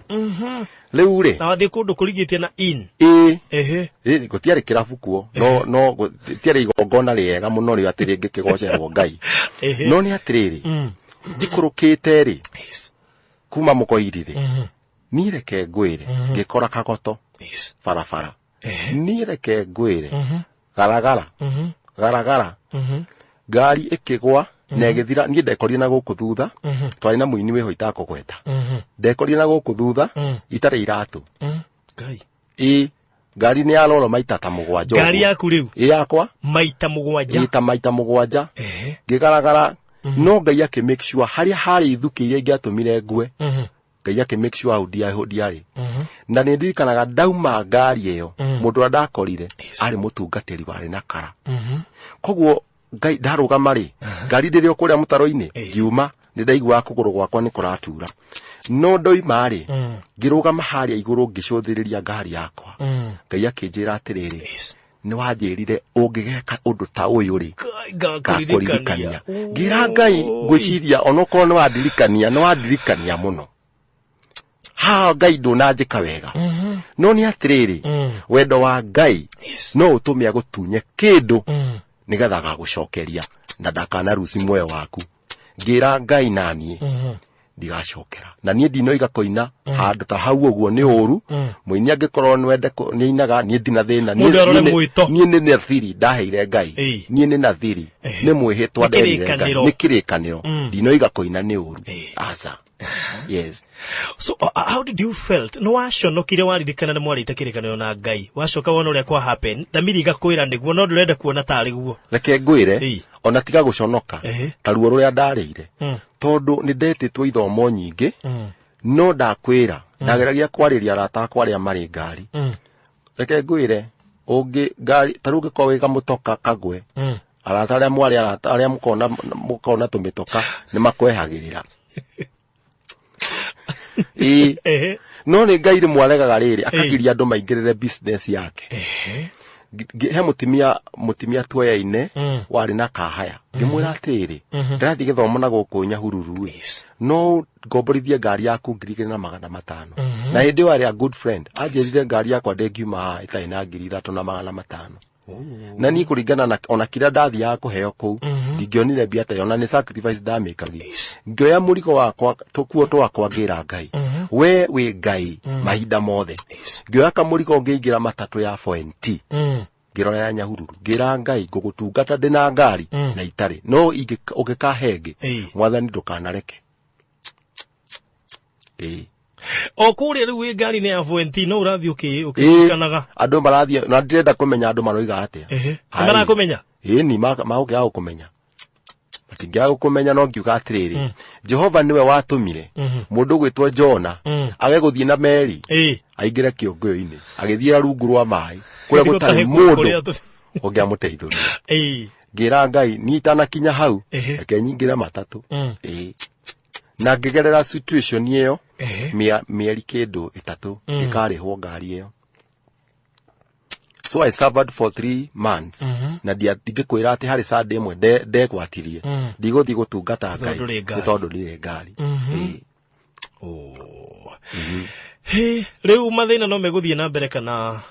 Rĩu rĩ, Na wathiĩ kũndũ kũrigĩtie na in. Ĩ. Ehe. Ĩ gũtiarĩ kĩrabu kuo, no gũtiarĩ igongona rĩega mũno rĩo atĩ rĩngĩ kĩgocerwo Ngai. Ehe. No nĩ atĩrĩrĩ, njikũrũkĩte rĩ, Yes. kuma Mũgoiri rĩ, niĩ reke ngwĩre, ngĩkora kagoto Yes. barabara. Niĩ reke ngwĩre, garagara garagara, ngari ĩkĩgwa na ĩgĩthira. Niĩ ndekorire na gũkũ thutha, twarĩ na mũini wĩho itakũgweta, ndekorire na gũkũ thutha itarĩ iratũ. Ngai. Ĩ ngari nĩ yaroro maita ta 7 Ngari ũguo. yaku rĩu? Ĩ yakwa. Maita 7. Ĩ ta maita 7. Ehe. Ngĩgaragara, no Ngai akĩ make sure harĩa harĩ ithukĩ iria ingĩatũmire ngue, Ngai akĩ make sure hau ndiarĩ. Na nĩ ndirikanaga ndauma ngari ĩyo, mũndũ ũrĩa ndakorire arĩ mũtungatĩri warĩ na kara. Koguo Ngai ndarũgama rĩ, ngari ndĩrĩ o kũrĩa mũtaro-inĩ, ngiuma nĩ ndaiguaga kũgũrũ gwakwa nĩ kũratura, no ndoima rĩ, ngĩrũgama harĩa igũrũ ngĩcũthĩrĩria ngari yakwa. Ngai akĩnjĩra atĩrĩrĩ, Yes. nĩ wanjĩrire ũngĩgeka ũndũ ta ũyũ rĩ, Ngai, ngakũririkania. ngakũririkania. Ngĩra Ngai, ngwĩciria onokorwo nĩ wandirikania, nĩ wandirikania mũno haha Ngai ndũnanjĩka wega. No nĩ atĩrĩrĩ, wendo wa Ngai Yes. no ũtũme agũtunye kĩndũ nĩgetha agagũcokeria na ndakanaruci muoyo waku. Ngĩra Ngai naniĩ ndigacokera, na niĩ ndinoiga kũina handũ ta hau ũguo nĩ ũru. Mũini angĩkorwo nĩwende nĩainaga, niĩ ndina thĩna. Mũndũ arore mwĩto. Niĩ nĩ nathiri ndaheire Ngai. Ĩĩ. Niĩ nĩ nathiri, nĩ mwĩhĩtwa Nĩ nderire Ngai. kĩrĩkanĩro. Nĩ kĩrĩkanĩro, ndinoiga kũina nĩ ũru, Ĩĩ. aca. Yes. So how did you felt? Nĩ waconokire waririkana nĩ mwarĩte kĩrĩkanĩro na Ngai, wacoka wona ũrĩa kwa happen, thamiri igakwĩra nĩguo, no ndũrenda kuona tarĩ guo? Reke ngwĩre, Ĩĩ. ona tiga gũconoka, Ehe. ta ruo rũrĩa ndarĩire, tondũ nĩ ndetĩtwo ithomo nyingĩ, no ndakwĩra ndageragia kwarĩria arata akwa arĩa marĩ ngari. Reke ngwĩre, ũngĩ ngari ta rĩu ũngĩkorwo wĩ kamũtoka kagwe, arata arĩa mwarĩ, arata arĩa mũkona tũmĩtoka nĩ makwehagĩrĩra. Ĩĩ. Ehe. No nĩ Ngai rĩmwe aregaga rĩrĩ, akagiria andũ maingĩrĩre business yake. He mũtimia tuoyaine warĩ na kahaya, ngĩmwĩra atĩrĩrĩ, ndĩrathiĩ gĩthomo na gũkũ Nyahururu ĩ, Yes. no ngomborithie ngari yaku 2500. Na hĩndĩ ĩyo arĩ a good friend anjĩrire ngari yakwa ndĩngiuma haha ĩtarĩ na 3500. Na niĩ kũringana na ona kĩrĩa ndathiaga kũheo kũu, ndingĩonire mbia ta ĩyo, ona nĩ sacrifice ndamĩkagia. Ngĩoya mũrigo wakwa, tũkuo twakwa, ngĩra Ngai, we wĩ Ngai mahinda mothe. Ngĩoya kamũrigo, ngĩingĩra matatũ ya 4NT, ngĩrora ya Nyahururu, ngĩra Ngai, ngũgũtungata ndĩ na ngari na itarĩ, no ũngĩkahe ĩngĩ, Ĩĩ. Mwathani ndũkanareke. Ĩĩ. O kũrĩa rĩu wĩ ngari-inĩ ya 4NT, no ũrathiĩ ũkĩririkanaga. Andũ marathiĩ na ndĩrenda kũmenya andũ maroiga atĩa. Ehe. Nĩ Ai. marakũmenya? Ĩĩ, ni magũkĩaga gũkũmenya, matingĩaga gũkũmenya. No ngiuga atĩrĩrĩ, Jehova nĩwe watũmire mũndũ gwĩtwo Jona age gũthiĩ na meri, aingĩre kĩũngũyũ-inĩ, agĩthiĩra rungu rwa maĩ kũrĩa Gũtarĩ gũtarĩ kũrĩa mũndũ ũngĩamũteithũrire. Ngĩra Ngai, niĩ itanakinya hau, reke nyingĩre matatũ. Ĩĩ, na ngĩgerera situation ĩyo mĩeri kĩndũ 3, ngĩkarĩhwo ngari ĩyo. So I suffered for 3 months, na ndingĩkwĩra atĩ harĩ Sunday ĩmwe ndegwatirie ndigũthiĩ gũtungata Ngai Tondũ ndũrĩ ngari. Nĩ tondũ ndirĩ ngari. Ĩĩ. Hĩ, rĩu mathĩna no megũthiĩ na mbere kana?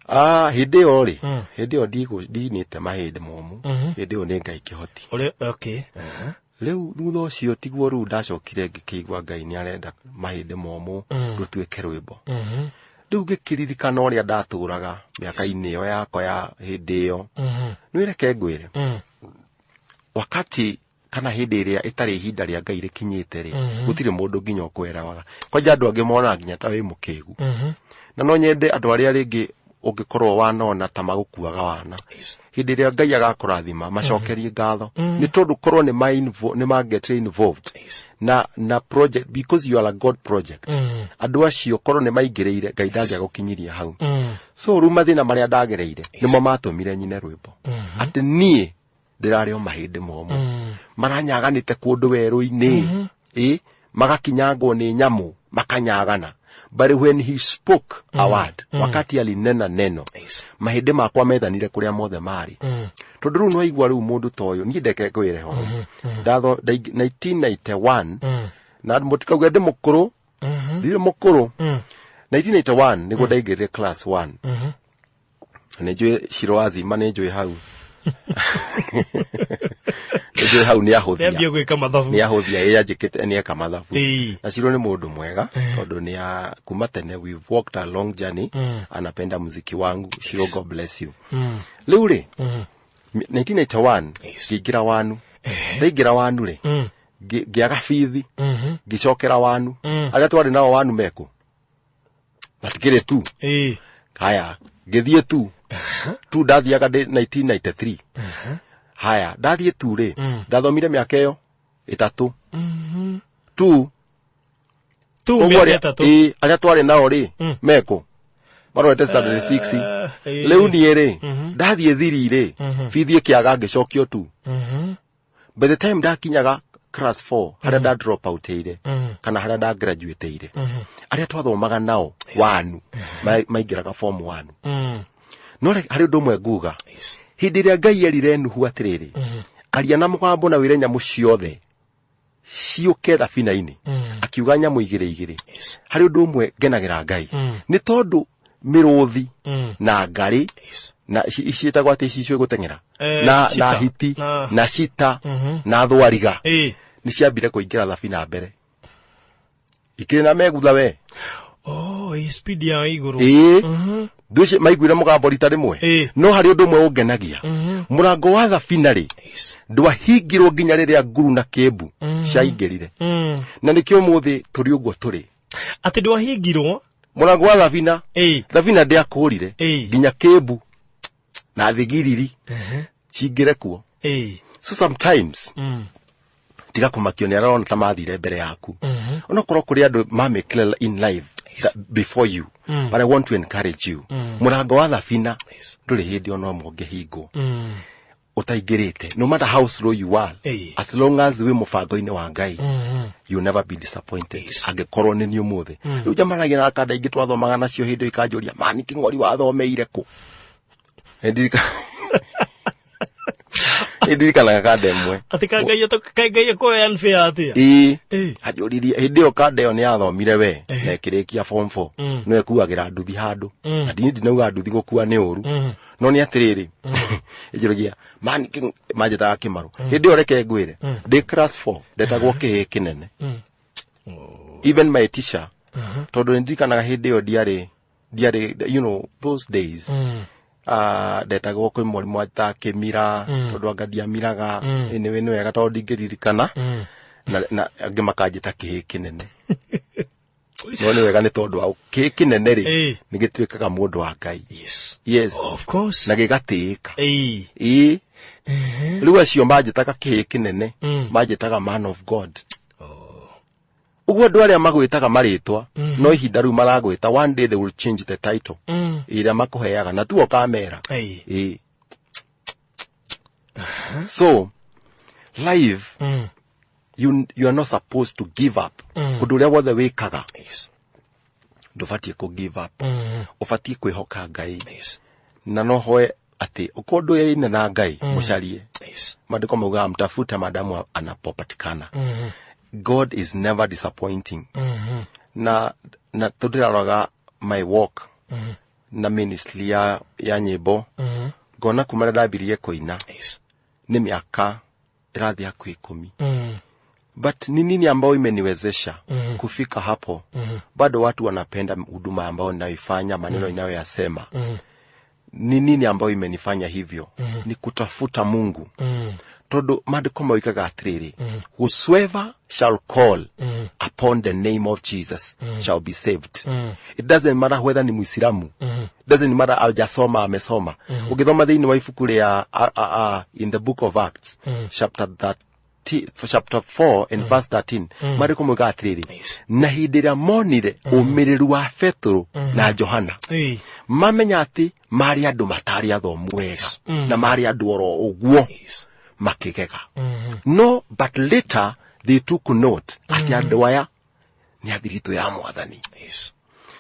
Ah, hĩndĩ ĩyo rĩ, hĩndĩ ĩyo ndinĩte mahĩndĩ momũ, hĩndĩ ĩyo nĩ Ngai kĩhoti. Ũrĩa okay. Aha. Rĩu thutha ũcio tiguo rĩu ndacokire ngĩkĩigua Ngai nĩ arenda mahĩndĩ momũ rũtuĩke rwĩmbo. Rĩu ngĩkĩririkana ũrĩa ndatũraga mĩaka-inĩ ĩyo yakwa ya hĩndĩ ĩyo. Nĩreke ngwĩre, wakati kana hĩndĩ ĩrĩa ĩtarĩ ihinda rĩa Ngai rĩkinyĩte rĩ, gũtirĩ mũndũ nginya ũkweraga. Kwanja andũ angĩ monaga nginya ta wĩ mũkĩgu. Na no nyende andũ arĩa rĩngĩ ũngĩkorwo wanona ta magũkuaga wana, hĩndĩ ĩrĩa Ngai agakũrathima macokerie ngatho, nĩ tondũ korwo nĩ ma get involved na project, because you are a God project. Andũ acio korwo nĩ maingĩrĩire, Ngai ndangĩagũkinyiria hau. So rĩu mathĩna marĩa ndagereire nĩmo matũmire nyine rwĩmbo atĩ niĩ ndĩrarĩ o mahĩndĩ momũ, maranyaganĩte kũndũ werũ-inĩ, ĩ magakinyangwo nĩ nyamũ, makanyagana. But when he spoke a word, wakati alinena neno, mahĩndĩ makwa methanire kũrĩa mothe marĩ. Tondũ rĩu nĩwaigua, rĩu mũndũ ta ũyũ, niĩ ndeke ngwĩre ho, 1991, na mũtikauge ndĩ mũkũrũ, ndirĩ mũkũrũ. 1991 nĩguo ndaingĩrire class 1. Nĩ njũĩ Shiro Azima, nĩ njũĩ hau, nĩ njũĩ hau nĩ ahũthia. Nĩambia gwĩka mathabu. Nĩ ahũthia, ĩ anjĩkĩte nĩ eka mathabu. Na Shiro nĩ mũndũ mwega tondũ nĩ a kuma tene, we've walked a long journey. Anapenda muziki wangu. Shiro, God bless you. Rĩu rĩ, 1991 ngĩingĩra wanu. Ndaingĩra wanu rĩ, ngĩaga bithi, ngĩcokera wanu. Arĩa twarĩ nao wanu mekũ matikĩrĩ tu. Haya, ngĩthiĩ tu ndathiaga ndĩ 1993. Haya, ndathiĩ tu rĩ, ndathomire mĩaka ĩyo 3 tu. Tu. Koguo mĩaka 3. Ĩ, arĩa twarĩ nao rĩ, mekũ marorete standard 6. Rĩu niĩ rĩ, ndathiĩ thiri rĩ, bithi ĩkĩaga, ngĩcokio tu. By the time ndakinyaga class 4, harĩa nda drop outĩire kana harĩa nda graduateire, arĩa twathomaga nao wanu maingĩraga form 1. No harĩ ũndũ ũmwe nguga. Hĩndĩ ĩrĩa Ngai erire Nuhu atĩrĩrĩ, aria na mũgambo na wĩre nyamũ ciothe ciũke thabina-inĩ, akiuga nyamũ igĩrĩ igĩrĩ. Harĩ ũndũ ũmwe ngenagĩra Ngai, nĩ tondũ mĩrũthi na ngarĩ na ciĩtagwo atĩ ici ciũĩ gũteng'era, na cheetah. hiti, na cita na thwariga, nĩ ciambire kũingĩra thabina mbere ikĩrĩ na megutha we. Oh, ĩ speed ya igũrũ. Ĩĩ, thũ maiguire mũgambo rita rĩmwe. No harĩ ũndũ ũmwe ũngenagia, mũrango wa thabina rĩ, ndwahingirwo nginya rĩrĩa nguru na kĩmbu ciaingĩrire. Na nĩkĩo ũmũthĩ tũrĩ ũguo tũrĩ. Atĩ ndwahingirwo? Mũrango wa thabina, thabina ndĩakũrire nginya kĩmbu na thigiriri cingĩre kuo. So sometimes tiga kũmakio nĩ arĩa ũrona ta mathire mbere yaku, onokorwo kũrĩ andũ mamĩkire in life that before you. But I want to encourage you, mũrango wa thabina ndũrĩ hĩndĩ ona ũmwe ũngĩhingwo ũtaingĩrĩte, no matter how slow you are. As long as wĩ mũbango-inĩ wa Ngai, you never be disappointed. Angĩkorwo nĩ niĩ ũmũthĩ rĩu njamanagia na kanda ingĩ twathomaga nacio hĩndĩ ĩyo, ikanjũria, "Mani Kĩng'ori, wathomeire kũ?" Nĩ ndirikanaga kanda ĩmwe. Atĩ ka Ngai akũoya unfair atĩa? Ĩĩ. Anjũririe hĩndĩ ĩyo kanda ĩyo nĩ yathomire we na ĩkĩrĩkia form 4, no ĩkuagĩra nduthi handũ, na ndinauga nduthi gũkua nĩ ũru, no nĩ atĩrĩrĩ, ĩnjũragia, "Mani," manjĩtaga Kĩmarũ hĩndĩ ĩyo. Reke ngwĩre, ndĩ class 4 ndetagwo kĩhĩ kĩnene, even my teacher, tondũ nĩ ndirikanaga hĩndĩ ĩyo ndiarĩ those days, ndetagwo kwĩ mwarimũ anjĩtaga Kĩmira, tondũ anga ndiamiraga. Anyway, nĩ wega tondũ ndingĩririkana, na angĩ makanjĩta kĩhĩ kĩnene, no nĩ wega, nĩ tondũ wa kĩhĩ kĩnene rĩ, nĩ gĩtuĩkaga mũndũ wa Ngai. Yes. Of course. Na gĩgatĩĩka. Ĩĩ, rĩu acio manjĩtaga kĩhĩ kĩnene, manjĩtaga man of God. Ũguo andũ arĩa magwĩtaga marĩtwa, no ihinda rĩu maragwĩta, one day they will change the title ĩrĩa makũheaga na tuo kamera. Ĩĩ, so life, you are not supposed to give up. Ũndũ ũrĩa wothe wĩkaga, ndũbatiĩ kũ give up, ũbatiĩ kwĩhoka Ngai. Na no hoe atĩ ũkorwo ndũyaine na Ngai, mũcarie. Maandĩko maugaga, "Mtafuta madamu anapopatikana." God is never disappointing. Na tũndĩraroga my work na ministry ya nyĩmbo, ngona kuma rĩrĩa ndambirie kũina, nĩ mĩaka ĩrathiĩ hakuhĩ 10. But ni nini ambayo imeniwezesha kufika hapo? Bado watu wanapenda huduma ambayo ninayoifanya, maneno ninayoyasema. Ni nini ambayo imenifanya hivyo? Ni kutafuta Mungu, tondu maandĩko moigaga atĩrĩrĩ, "Whosoever shall call upon the name of Jesus shall be saved." It doesn't matter whether ni Muislamu, doesn't matter hajasoma, amesoma. Ũngĩthoma thĩinĩ wa ibuku rĩa in the Book of Acts, chapter 13, chapter 4 and verse 13, maandĩko moigaga atĩrĩrĩ, na hĩndĩ ĩrĩa monire ũmĩrĩru wa Petũrũ na Johana, mamenya atĩ marĩ andũ matarĩ athomu wega na marĩ andũ oro ũguo, makĩgega. No but later they took note atĩ andũ aya nĩ a thiritũ ya Mwathani.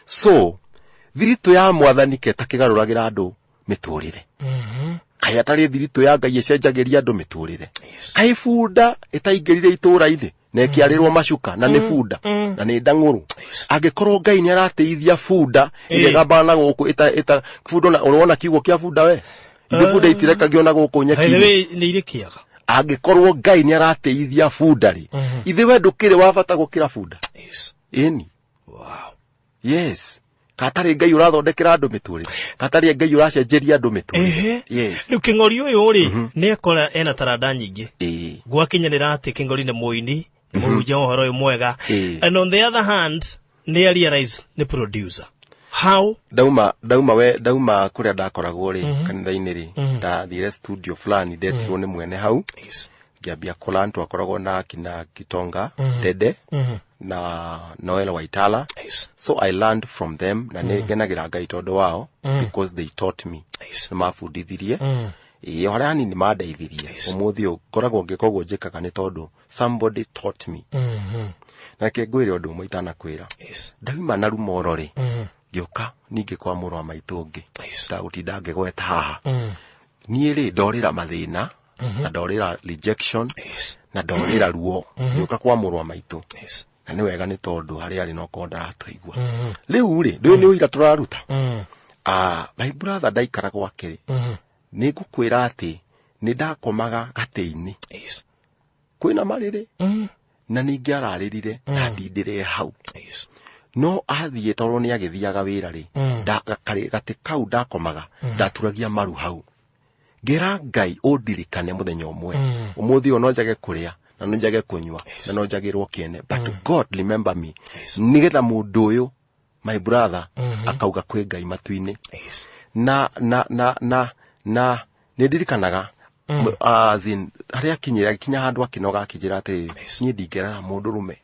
So thiritũ ya Mwathani keta kĩgarũragĩra andũ mĩtũrĩre, kaĩ atarĩ thiritũ ya Ngai ĩcenjagĩria andũ mĩtũrĩre? Kaĩ bunda ĩtaingĩrire itũũra-inĩ na ĩkĩarĩrwo macuka, na nĩ bunda na nĩ ndang'ũrũ? Angĩkorwo Ngai nĩ arateithia bunda ĩrĩa ĩgambaga na gũkũ ĩta bunda, ona ũrona kiugo kĩa bunda, we ithe bunda itirekagio na gũkũ By the nyeki-inĩ. way, nĩ irĩ kĩaga. Angĩkorwo Ngai nĩ arateithia bunda rĩ, ithe we ndũkĩrĩ wa bata gũkĩra bunda? Ĩni. Yes, katarĩ Ngai ũrathondekera andũ mĩtũrĩre, katarĩ Ngai ũracenjeria andũ mĩtũrĩre. Yes. Rĩu kĩng'ori ũyũ rĩ, nĩ akora ena taranda nyingĩ. Gwakinyanĩra atĩ kĩng'ori nĩ mũini, nĩ mũhunjia wa ũhoro ũyũ mwega, and on the other hand nĩ a realize nĩ producer. How? Ndauma we ndauma kũrĩa ndakoragwo rĩ, kanitha-inĩ rĩ, ndathire studio fulani, ndetirwo nĩ mwene hau. Ngĩambia kũlan, twakoragwo na kina Kitonga Dede na Noel Waitala. So I learned from them, na nĩ ngenagĩra Ngai tondũ wao, because they taught me. Nĩ mabundithirie, ĩĩ, o harĩa hanini mandeithirie. Ũmũthĩ ũyũ ngoragwo ngĩka ũguo njĩkaga nĩ tondũ somebody taught me. Na reke ngwĩre ũndũ ũmwe itanakwĩra. Ndauma na rumoro rĩ, ngĩũka ningĩ kwa mũrũ wa maitũ ũngĩ, ndagũtinda ngĩgweta haha. Niĩ rĩ, ndorĩra mathĩna na ndorĩra rejection na ndorĩra ruo, ngĩũka kwa mũrũ wa maitũ. Na nĩ wega, nĩ tondũ harĩa arĩ nokorwo ndaratũigua rĩu rĩ, ndũĩ nĩ ũira tũraruta. Ah, my brother, ndaikara gwake rĩ, nĩ ngũkwĩra atĩ nĩ ndakomaga gatĩ-inĩ kwĩna marĩrĩ, na ningĩ ararĩrire na ndindĩre hau. No athiĩ, tondũ nĩ agĩthiaga wĩra rĩ, gatĩ kau ndakomaga, ndaturagia maru hau, ngĩra Ngai ũndirikane mũthenya ũmwe. Ũmũthĩ ũyũ no njage kũrĩa na no njage kũnyua na no njagĩrwo kĩene, but God remember me, nĩgetha mũndũ ũyũ, my brother, akauga kwĩ Ngai matu-inĩ. Na nĩ ndirikanaga, as in harĩa akinyire, agĩkinya handũ akĩnoga, akĩnjĩra atĩrĩrĩ, niĩ ndingĩrara mũndũ rũme.